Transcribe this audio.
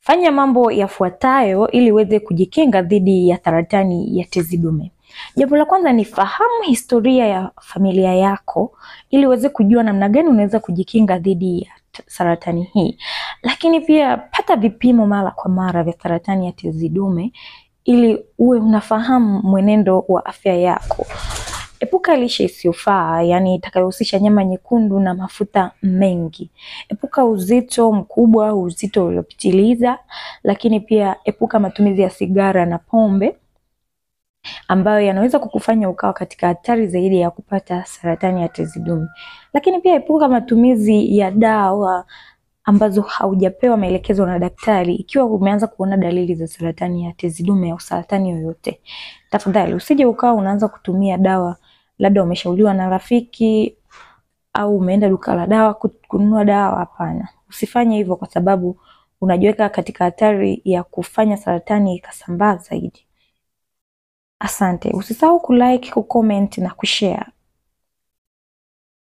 Fanya mambo yafuatayo ili uweze kujikinga dhidi ya saratani ya tezi dume. Jambo la kwanza ni fahamu historia ya familia yako ili uweze kujua namna gani unaweza kujikinga dhidi ya saratani hii. Lakini pia pata vipimo mara kwa mara vya saratani ya tezi dume ili uwe unafahamu mwenendo wa afya yako. Epuka lishe isiyofaa, yani itakayohusisha nyama nyekundu na mafuta mengi. Epuka uzito mkubwa, uzito uliopitiliza, lakini pia epuka matumizi ya sigara na pombe ambayo yanaweza kukufanya ukawa katika hatari zaidi ya kupata saratani ya tezi dume. Lakini pia epuka matumizi ya dawa ambazo haujapewa maelekezo na daktari ikiwa umeanza kuona dalili za saratani ya tezi dume au saratani yoyote. Tafadhali usije ukawa unaanza kutumia dawa, labda umeshauriwa na rafiki au umeenda duka la dawa kununua dawa. Hapana, usifanye hivyo kwa sababu unajiweka katika hatari ya kufanya saratani ikasambaa zaidi. Asante. Usisahau kulike, kucomment na kushare.